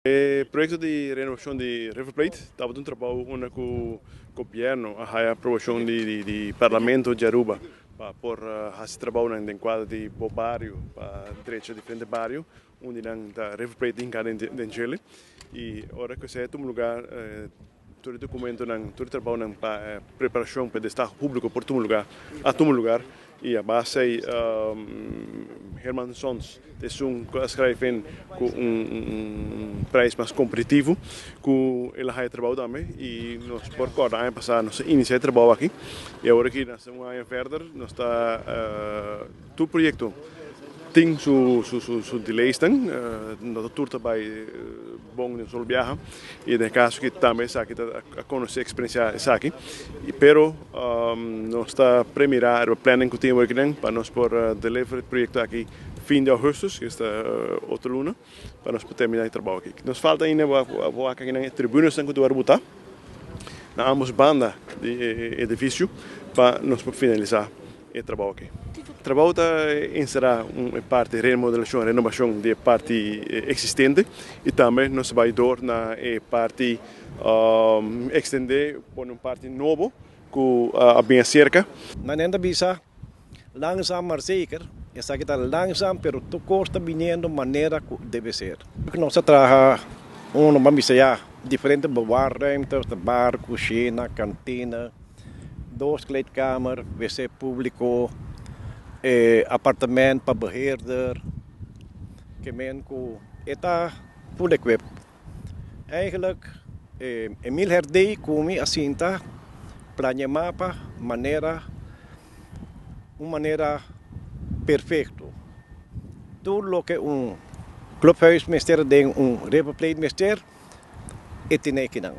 E proyecto di renovacion di River Plate tabata un trabou unda cu gobierno a haya aprobacion di Parlamento di Aruba pa por haci trabounan den cuadro di bo bario, pa drecha diferente bario, un di nan ta River Plate hinca den djele. Y ora cu esey a tuma lugar, tur e documentonan, tur e trabounan pa preparacion pa e destaho publico por tuma lugar, a tuma lugar. Y a base ei Herman Sons ta esun cu a schrijf in cu un prijs mas competitivo cu el a haya trabou tambe. Y nos por corda aña pasa nos a inicia e trabou aki y awor aki nos ta un aña verder, nos ta tur proyecto tin su delaysnan, no ta tur ta bay bon den un solo biaha y den e caso aki tambe esaki ta a conoce experiencia esaki, pero nos ta premira riba planning cu tin awor akinan pa nos por deliver e proyecto aki fin di augustus, cu ta otro luna, pa nos por termina e trabou aki. Nos falta ainda wak akinan e tribunasnan cu ta worde buta na ambos banda di e edificio pa nos por finalisa e trabou aki. Trabou ta enserá un e parti remodelacion, renobacion di e parti existente y tambe nos ta bay door na e parti extende, pone un parti nobo cu a bin acerca. Nan ta bisa, Langzaam maar zeker, esaki ta langzaam pero tur cos ta biniendo manera cu debe ser. Nos ta traha uno, ban bisa ya, diferente bewaarruimte, bar, cushina, cantina. Dos kleedkamer, wc públiko, e apartement pa beheerder, ke men ku e ta full equip. Eigenlijk Emil Herdé ku mi a sinta plania mapa manera un manera perfecto. Tur loke un clubhuis mester den un River Plate mester e tene kinan.